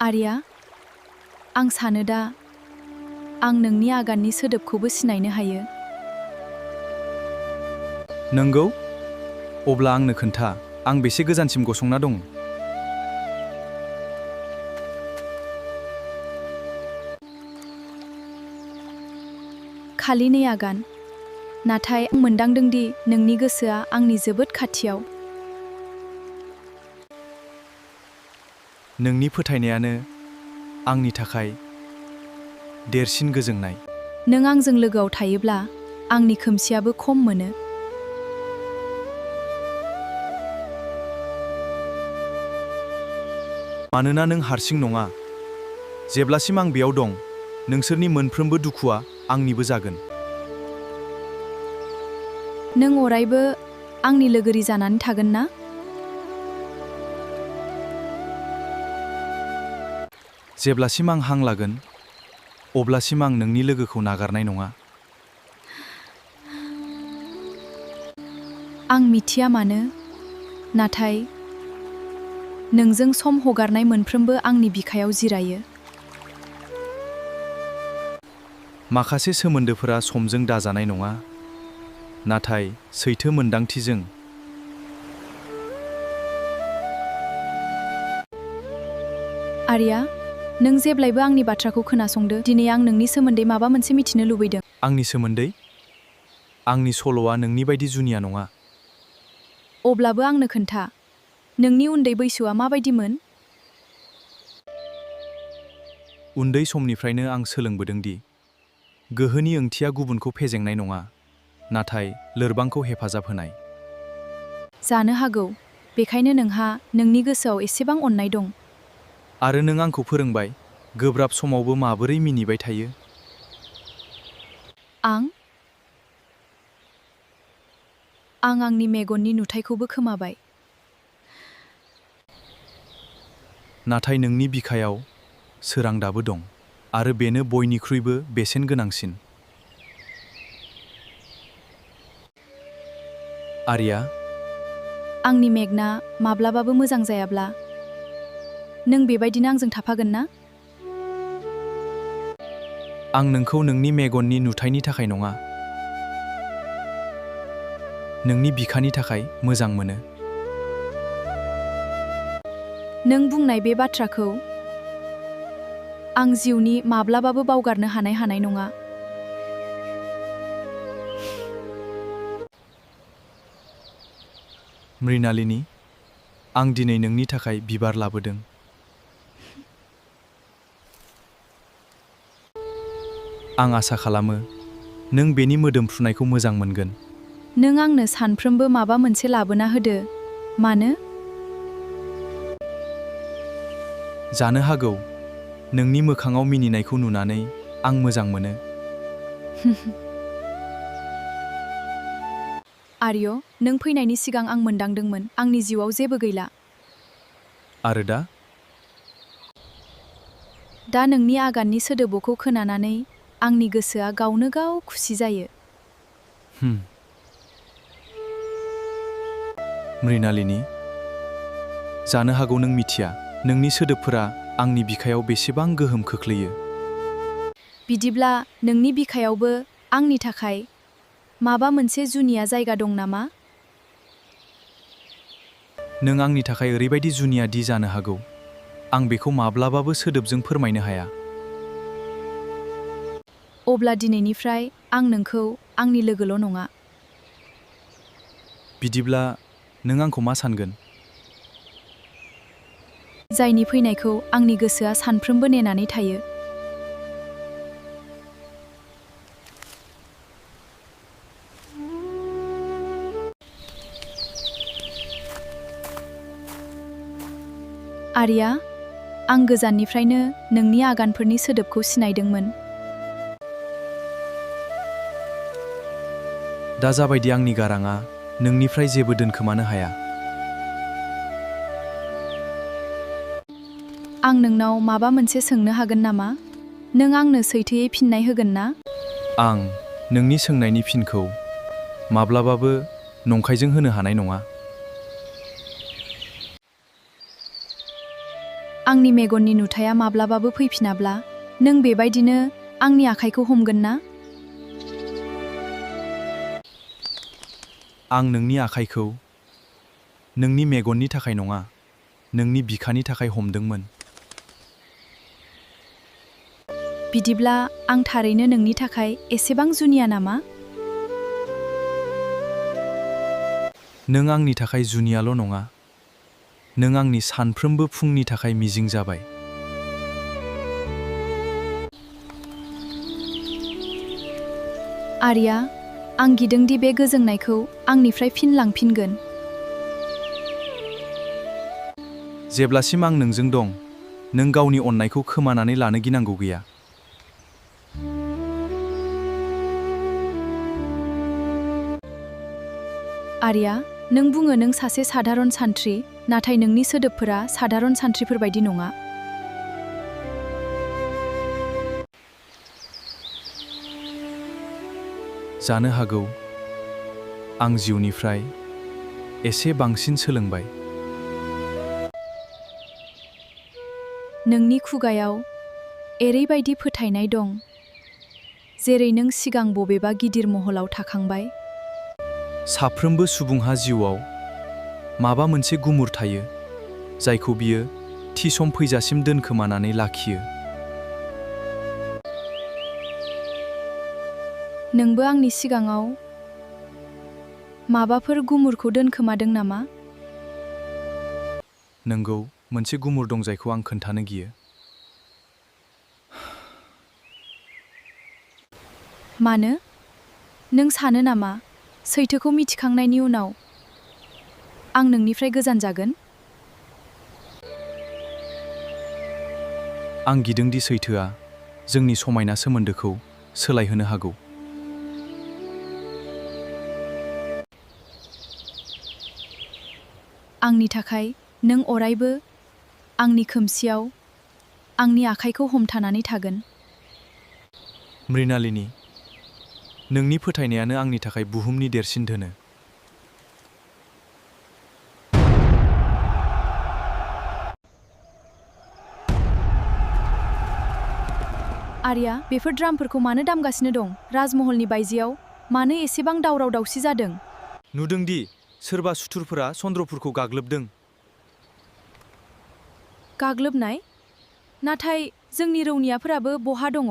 आर्या, आं सानो दा आं नोंनि आगाननि सोदोबखौबो सिनायनो हायो। नंगौ? अब्ला आंनो खोन्था, आं बेसे गोजानसिम गसंना दं? खालि 2 आगान, नाथाय आं मोनदांदों दि नोंनि गोसोआ आंनि जोबोद खाथियाव। नोंनि फोथायनायानो आंनि थाखाय देरसिन गोजोननाय। नों आंजों लोगोआव थायोब्ला आंनि खोमसियाबो खम मोनो। मानोना नों हारसिं नङा। जेब्लासिम आं बेयाव दं, नोंसोरनि मोनफ्रोमबो दुखुआ आंनिबो जागोन। नों अरायबो आंनि लोगोरि जानानै थागोन ना? जेब्लासिम आं हां लागोन, अब्लासिम आं नोंनि लोगोखौ नागारनाय नङा। आं मिथिया मानो, नाथाय नोंजों सम हगारनाय मोनफ्रोमबो आंनि बिखायाव जिरायो। माखासे सोमोन्दोफोरा समजों दाजानाय नङा, नाथाय सैथो मोन्दांथिजों। आर्या, नों जेब्लायबो आंनि बाथ्राखौ खोनासंदो। दिनै आं नोंनि सोमोन्दै माबा मोनसे मिथिनो लुबैदों। आंनि सोमोन्दै? आंनि सल'आ नोंनि बायदि जुनिया नङा। अब्लाबो आंनो खोन्था, नोंनि उन्दै बैसोआ माबायदिमोन? उन्दै समनिफ्रायनो आं सोलोंबोदों दि गोहोनि ओंथिया गुबुनखौ फेजेननाय नङा, नाथाय लोरबांखौ हेफाजाब होनाय। जानो हागौ, बेखायनो नोंहा नोंनि गोसोआव एसेबां अननाय दं। आरो नों आंखौ फोरोंबाय, गोब्राब समावबो माबोरै मिनिबाय थायो। आं आंनि मेगननि नुथायखौबो खोमाबाय। नाथाय नोंनि बिखायाव सोरां दाबो दं, आरो बेनो बयनिख्रुइबो बेसेन गोनांसिन। आर्या, आंनि मेगना माब्लाबाबो मोजां जायाब्ला, नों बेबायदिनो आंजों थाफागोन ना? आं नोंखौ नोंनि मेगननि नुथायनि थाखाय नङा, नोंनि बिखानि थाखाय मोजां मोनो। नों बुंनाय बे बाथ्राखौ आं जिउनि माब्लाबाबो बावगारनो हानाय नङा। मृणालिनी, आं दिनै नोंनि थाखाय बिबार लाबोदों। आं आसा खालामो नों बेनि मोदोमफ्रुनायखौ मोजां मोनगोन। नों आंनो सानफ्रोमबो माबा मोनसे लाबोना होदो। मानो? जानो हागौ नोंनि मोखाङाव मिनिनायखौ नुनानै आं मोजां मोनो। आर्य, नों फैनायनि सिगां आं मोनदांदोंमोन आंनि जिउआव जेबो गैला। आरो दा? दा नोंनि आगाननि सोदोबखौ खोनानानै आंनि गोसोआ गावनो गाव खुसि जायो। मृणालिनी, जानो हागौ नों मिथिया, नोंनि सोदोबफोरा आंनि बिखायाव बेसेबां गोहोम खोख्लैयो। बिदिब्ला नोंनि बिखायावबो आंनि थाखाय माबा मोनसे जुनिया जायगा दं नामा? नों आंनि थाखाय ओरैबायदि जुनिया दि जानो हागौ आं बेखौ माब्लाबाबो सोदोबजों फोरमायनो हाया। अब्ला दिनैनिफ्राय आं नोंखौ आंनि लोगोल' नङा। बिदिब्ला नों आंखौ मा सानगोन? जायनि फैनायखौ आंनि गोसोआ सानफ्रोमबो नेनानै थायो। आर्या, आं गोजाननिफ्रायनो नोंनि आगानफोरनि सोदोबखौ सिनायदोंमोन। दा जाबायदि आंनि गाराङा नोंनिफ्राय जेबो दोनखोमानो हाया। आं नोंनाव माबा मोनसे सोंनो हागोन नामा? नों आंनो सैथोयै फिननाय होगोन ना? आं नोंनि सोंनायनि फिनखौ माब्लाबाबो नंखायजों होनो हानाय नङा। आंनि मेगननि नुथाया माब्लाबाबो फैफिनाब्ला नों बेबायदिनो आंनि आखाइखौ हमगोन ना? आं नोंनि आखाइखौ नोंनि मेगननि थाखाय नङा, नोंनि बिखानि थाखाय हमदोंमोन। बिदिब्ला आं थारैनो नोंनि थाखाय एसेबां जुनिया नामा? नों आंनि थाखाय जुनियाल' नङा, नों आंनि सानफ्रोमबो फुंनि थाखाय मिजिं जाबाय। आर्या, आं गिदोंदि बे गोजोननायखौ आंनिफ्राय फिन लांफिनगोन। जेब्लासिम आं नोंजों दं, नों गावनि अननायखौ खोमानानै लानो गिनांगौ गैया। आर्या, नों बुङो नों सासे साधारन सान्थ्रि, नाथाय नोंनि सोदोबफोरा साधारन सान्थ्रिफोर बायदि नङा। जानो हागौ आं जिउनिफ्राय एसे बांसिन सोलोंबाय। नोंनि खुगायाव एरैबायदि फोथायनाय दं, जेरै नों सिगां बबेबा गिदिर महलाव थाखांबाय। साफ्रोमबो सुबुंहा जिउआव माबा मोनसे गुमुर थायो, जायखौ बियो थि सम फैजासिम दोनखोमानानै लाखियो। नोंबो आंनि सिगाङाव माबाफोर गुमुरखौ दोनखोमादों नामा? नंगौ, मोनसे गुमुर दं जायखौ आं खोन्थानो गियो। मानो? नों सानो नामा सैथोखौ मिथिखांनायनि उनाव आं नोंनिफ्राय गोजान जागोन? आं गिदोंदि सैथोआ जोंनि समायना सोमोन्दोखौ सोलायहोनो हागौ। आंनि थाखाय नों अरायबो आंनि खोमसियाव आंनि आखाइखौ हमथानानै थागोन। मृणालिनी, नोंनि फोथायनायानो आंनि थाखाय बुहुमनि देरसिन धोन। आर्या, बेफोर ड्रामफोरखौ मानो दामगासिनो दं? राजमहलनि बायजोआव मानो एसेबां दावराव-दावसि जादों? नुदोंदि सोरबा सुथुरफोरा चन्द्रपुरखौ गाग्लोबदों। गाग्लोबनाय? नाथाय जोंनि रौनियाफोराबो बहा दङ?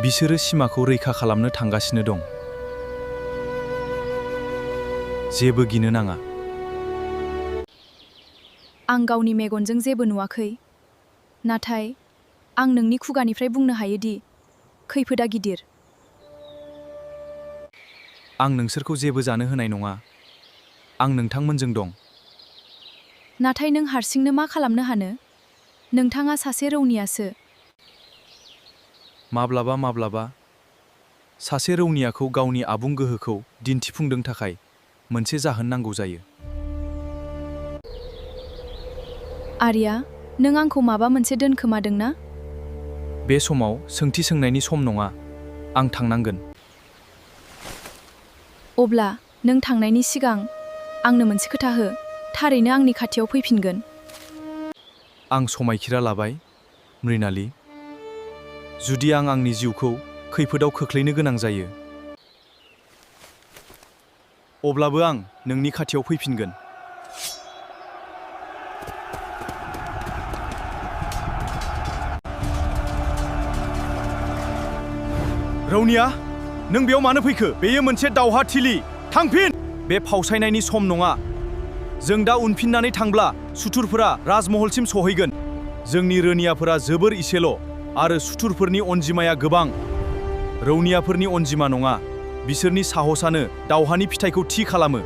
बिसोरो सिमाखौ रैखा खालामनो थांगासिनो दं। जेबो गिनो नाङा। आं गावनि मेगनजों जेबो नुवाखै, नाथाय आं नोंनि खुगानिफ्राय बुंनो हायोदि खैफोदा गिदिर। आं नोंसोरखौ जेबो जानो होनाय नङा। आं नोंथांमोनजों दं। नाथाय नों हारसिंनो मा खालामनो हानो? नोंथाङा सासे रौनियासो। माब्लाबा माब्लाबा सासे रौनियाखौ गावनि आबुं गोहोखौ दिन्थिफुंनो थाखाय मोनसे जाहोन नांगौ जायो। आर्या, नों आंखौ माबा मोनसे दोनखोमादों ना? बे समाव सोंथि सोंनायनि सम नङा। आं थांनांगोन। अब्ला नों थांनायनि सिगां आंनो मोनसे खोथा हो, थारैनो आंनि खाथियाव फैफिनगोन। आं समायखिरा लाबाय, मृणाली। जुदि आं आंनि जिउखौ खैफोदाव खोख्लैनो गोनां जायो, अब्लाबो आं नोंनि खाथियाव फैफिनगोन। रौनिया, नों बेयाव मानो फैखो? बेयो मोनसे दावहाथिलि। थांफिन! बे फावसायनायनि सम नङा। जों दा उनफिननानै थांब्ला सुथुरफोरा राजमहलसिम सहैगोन। जोंनि रौनियाफोरा जोबोर इसेल' आरो सुथुरफोरनि अनजिमाया गोबां। रौनियाफोरनि अनजिमा नङा, बिसोरनि साहसानो दावहानि फिथाइखौ थि खालामो।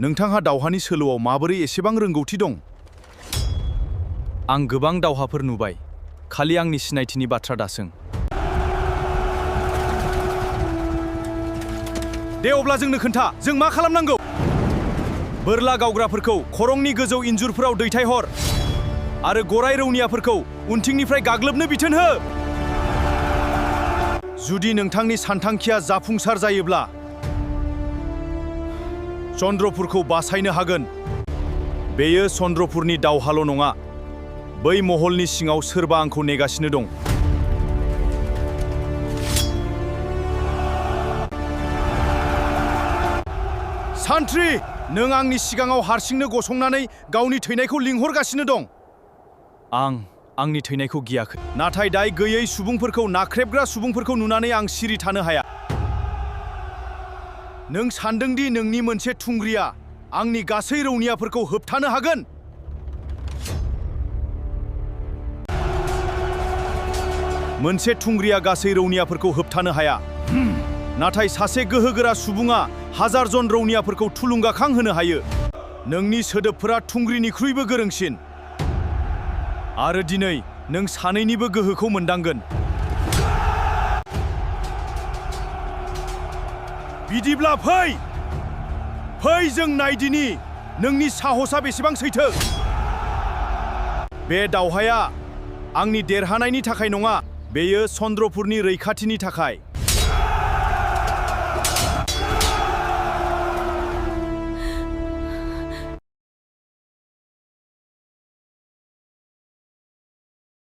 नोंथांहा दावहानि सोलोआव माबोरै एसेबां रोंगौथि दं? आं गोबां दावहाफोर नुबाय। खालि आंनि सिनायथिनि बाथ्रा दासों। दे अब्ला जोंनो खोन्था, जों मा खालामनांगौ? बोरला गावग्राफोरखौ खरंनि गोजौ इन्जुरफोराव दैथायहर आरो गराय रौनियाफोरखौ उनथिंनिफ्राय गाग्लोबनो बिथोन हो। जुदि नोंथांनि सानथांखिया जाफुंसार जायोब्ला चन्द्रपुरखौ बासायनो हागोन। बेयो चन्द्रपुरनि दावहाल' नङा, बै महलनि सिङाव सोरबा आंखौ नेगासिनो दं। सान्थ्रि, नों आंनि सिगाङाव हारसिंनो गसंनानै गावनि थैनायखौ लिंहरगासिनो दं। आं आंनि थैनायखौ गियाखै, नाथाय दाय गैयै सुबुंफोरखौ नाख्रेबग्रा सुबुंफोरखौ नुनानै आं सिरि थानो हाया। नों सान्दोंदि नोंनि मोनसे थुंग्रिया आंनि गासै रौनियाफोरखौ होबथानो हागोन? मोनसे थुंग्रिया गासै रौनियाफोरखौ होबथानो हाया, नाथाय सासे गोहोगोरा सुबुङा हाजार जन रौनियाफोरखौ थुलुंगाखां होनो हायो। नोंनि सोदोबफोरा थुंग्रिनिख्रुइबो गोरोंसिन, आरो दिनै नों सानैनिबो गोहोखौ मोनदांगोन। बिदिब्ला फै जों नायदिनि नोंनि साहसआ बेसेबां सैथो। बे दावहाया आंनि देरहानायनि थाखाय नङा, बेयो चन्द्रपुरनि रैखाथिनि थाखाय।